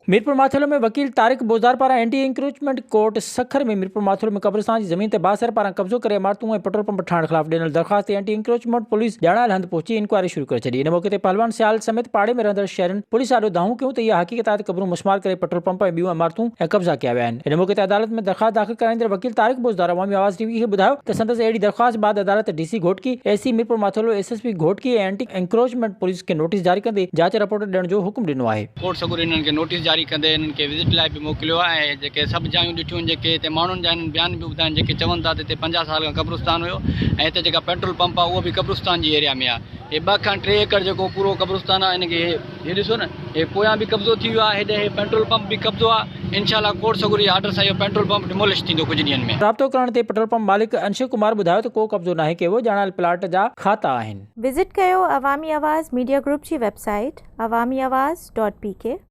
ميرپور ماٿيلو ۾ وڪيل طارق بوزدار پاران anti encroachment court Sukkur ۾ Mirpur Mathelo ۾ قبرستان جي زمين تي بااثر پاران قبضو ڪري عمارتون ۽ پيٽرول پمپ ٺاهڻ خلاف ڏنل درخواست تي اينٽي انڪروچمينٽ پوليس ڄاڻايل هنڌ پهچي انڪوائري شروع ڪري ڇڏي. ان موقعي تي پهلوان سيال سميت پاڙي ۾ رهندڙ شهرين پوليس آڏو دانهون ڪيون ته اها حقيقت آهي ته قبرون مسمار ڪري پيٽرول پمپ ۽ ٻيون عمارتون ۽ قبضا ڪيا ويا آهن. ان موقعي تي عدالت ۾ درخواست داخل ڪرائيندڙ وڪيل طارق بوزدار عوامي آواز ٽي وي کي ٻڌايو ته سندس اهڙي درخواست بعد عدالت D C Ghotki, A C Mirpur Mathelo, S S P Ghotki ۽ anti encroachment police کي نوٽيس جاري ڪندي جاچ رپورٽ ڏيڻ جو حڪم ڏنو آهي. ڪورٽ سڳوري انهن کي نوٽيس جاري ڪندي انهن کي وزٽ لاء به موڪليو آهي ۽ جيڪي سڀ جايون ڏٺيون جيڪي هتي ماڻهن جا انهن بيان به ٻڌا آهن جيڪي چون ٿا ته هتي 50 سال کان قبرستان هيو ۽ هتي جيڪا پيٽرول پمپ آهي اهو به قبرستان جي ايريا ۾ آهي هي ٻه کان ٽي ايڪڙ جيڪو پورو قبرستان آهي ان کي هي ڏسو نه هي پويان به قبضو ٿي ويو آهي هيڏي هي پيٽرول پمپ به قبضو آهي انشاء الله ڪورٽ سڳوري جي آرڊر سان اهو پيٽرول پمپ ڊمولش ٿيندو ڪجهه ڏينهن ۾. رابطو ڪرڻ تي پيٽرول پمپ مالڪ انشي ڪمار ٻڌايو ته ڪو قبضو ناهي ڪيو ويو ڄاڻايل پلاٽ جا کاتا آهن. وزٽ ڪيو عوامي آواز ميڊيا گروپ جي website Awami Awaz dot P K.